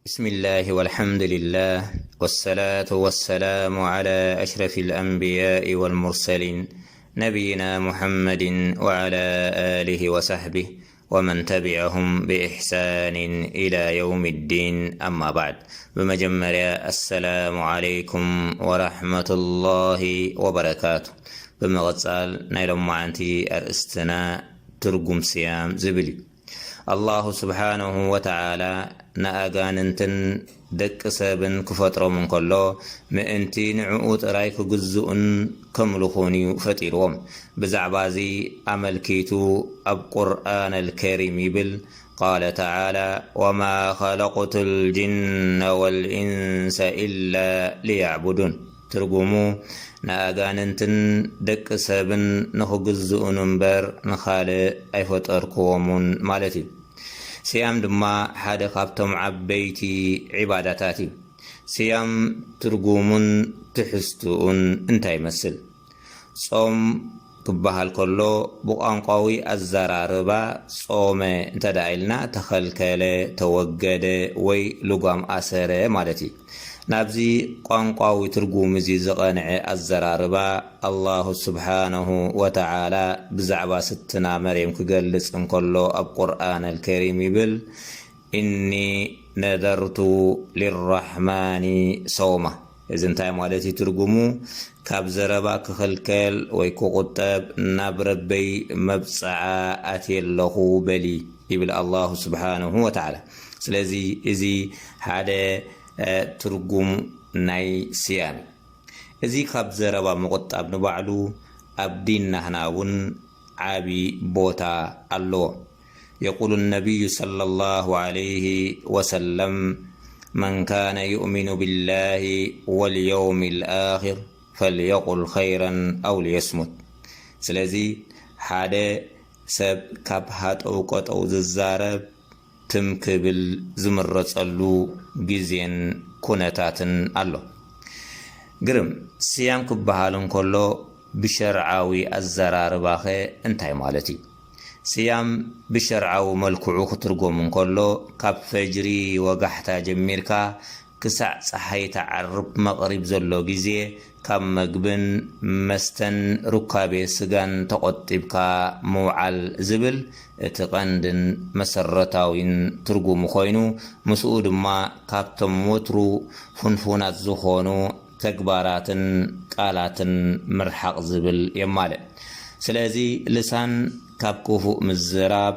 بسم الله والحمد لله، والصلاة والسلام على أشرف الأنبياء والمرسلين، نبينا محمد وعلى آله وصحبه ومن تبعهم بإحسان إلى يوم الدين، أما بعد. ብመጀመርያ፣ السلام عليكم ورحمة الله وبركاته. ብምቕጻል፣ ናይ ሎማዓንቲ ኣርእስትና ትርጉም ስያም ዝብል እዩ። ኣላሁ ስብሓነሁ ወተዓላ ንኣጋንንትን ደቂ ሰብን ክፈጥሮም እንከሎ፣ ምእንቲ ንዕኡ ጥራይ ክግዝኡን ከምልኹን እዩ ፈጢርዎም። ብዛዕባ እዚ ኣመልኪቱ ኣብ ቁርኣን ኣልከሪም ይብል፣ ቃለ ተዓላ፣ ወማ ኸለቅቱ ልጅነ ወልኢንሰ ኢላ ሊያዕቡዱን። ትርጉሙ፣ ንኣጋንንትን ደቂ ሰብን ንኽግዝኡን እምበር ንኻልእ ኣይፈጠርክዎምን ማለት እዩ። ስያም ድማ ሓደ ካብቶም ዓበይቲ ዒባዳታት እዩ። ስያም ትርጉሙን ትሕዝትኡን እንታይ ይመስል? ጾም ክበሃል ከሎ፣ ብቋንቋዊ ኣዘራርባ ጾመ እንተ ደኣ ኢልና፣ ተኸልከለ፣ ተወገደ ወይ ልጓም ኣሰረ ማለት እዩ። ናብዚ ቋንቋዊ ትርጉም እዚ ዝቐንዐ ኣዘራርባ፣ ኣላሁ ስብሓነሁ ወተዓላ ብዛዕባ ስትና መርየም ክገልጽ እንከሎ ኣብ ቁርኣን ኣልከሪም ይብል፣ "እኒ ነደርቱ ሊራሕማኒ ሰውማ።" እዚ እንታይ ማለት እዩ ትርጉሙ? ካብ ዘረባ ክኽልከል ወይ ክቑጠብ ናብ ረበይ መብጽዓ ኣትየ ኣለኹ በሊ፣ ይብል ኣላሁ ስብሓንሁ ወተዓላ። ስለዚ እዚ ሓደ፣ እ፣ ትርጉም ናይ ስያም እዩ። እዚ ካብ ዘረባ ምቑጣብ ንባዕሉ ኣብ ዲንና ህና እውን ዓቢ ቦታ ኣለዎ። የቁሉ ነቢዩ ሰለላሁ ዐለይሂ ወሰለም፣ "መን ካነ ዩእሚኑ ቢላሂ ወልየውሚል ኣኺር ፈልየቁል ኸይረን ኣው ሊየስሙት።" ስለዚ ሓደ ሰብ ካብ ሃጠው ቀጠው ዝዛረብ ትም ክብል ዝምረጸሉ ግዜን ኩነታትን ኣሎ። ግርም፣ ስያም ክበሃል እንከሎ ብሸርዓዊ ኣዘራርባኸ እንታይ ማለት እዩ? ስያም ብሸርዓዊ መልክዑ ክትርጎም እንከሎ፣ ካብ ፈጅሪ ወጋሕታ ጀሚርካ ክሳዕ ጸሓይ ትዓርብ መቕሪብ ዘሎ ግዜ ካብ መግብን መስተን ሩካቤ ስጋን ተቖጢብካ ምውዓል ዝብል እቲ ቀንድን መሰረታዊን ትርጉሙ ኮይኑ፣ ምስኡ ድማ ካብቶም ወትሩ ፍንፉናት ዝኾኑ ተግባራትን ቃላትን ምርሓቕ ዝብል የማልእ። ስለዚ ልሳን ካብ ክፉእ ምዝራብ፣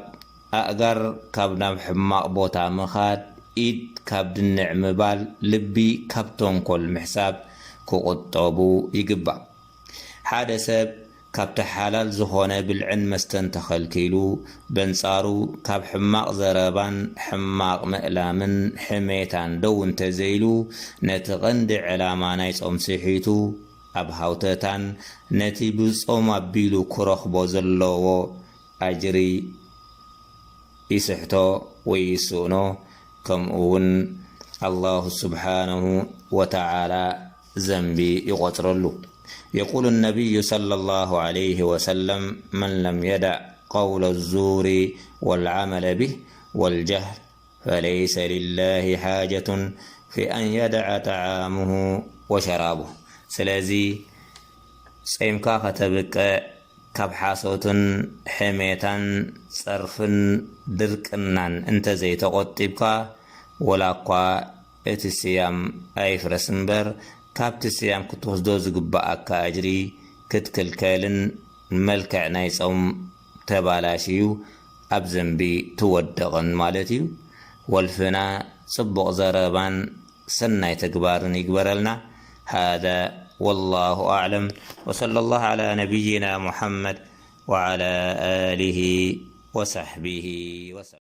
ኣእጋር ካብ ናብ ሕማቕ ቦታ ምኻድ፣ ኢድ ካብ ድንዕ ምባል፣ ልቢ ካብ ተንኮል ምሕሳብ ክቑጠቡ ይግባእ። ሓደ ሰብ ካብቲ ሓላል ዝኾነ ብልዕን መስተን ተኸልኪሉ፣ በንጻሩ ካብ ሕማቕ ዘረባን ሕማቕ ምእላምን ሕሜታን ደው እንተዘይሉ፣ ነቲ ቀንዲ ዕላማ ናይ ጾም ስሒቱ፣ ኣብ ሃውተታን ነቲ ብጾም ኣቢሉ ክረኽቦ ዘለዎ ኣጅሪ ይስሕቶ ወይ ይስእኖ፣ ከምኡ እውን ኣላሁ ስብሓነሁ ወተዓላ ዘንቢ ይቖጽረሉ። የቁሉ ነቢዩ ሰለላሁ ዐለይሂ ወሰለም፣ "መን ለም የደዕ ቀውለ ዙሪ ወልዓመለ ቢህ ወልጀህል ፈለይሰ ሊላሂ ሓጀቱን ፊ ኣን የደዐ ጠዓሙሁ ወሸራቡሁ።" ስለዚ ጾምካ ከተብቅዕ ካብ ሓሶትን ሕሜታን ጸርፍን ድርቅናን እንተዘይተቖጢብካ፣ ወላ እኳ እቲ ስያም ኣይፍረስ እምበር፣ ካብቲ ስያም ክትወስዶ ዝግብኣካ ኣጅሪ ክትክልከልን መልክዕ ናይ ጾም ተባላሽዩ ኣብ ዘንቢ ትወድቕን ማለት እዩ። ወልፍና ጽቡቕ ዘረባን ሰናይ ተግባርን ይግበረልና። ሃዛ ወላሁ ኣዕለም ወሰለላሁ ዐላ ነቢይና ሙሐመድ ወዐላ ኣሊሂ ወሰሕቢሂ ወሰለም።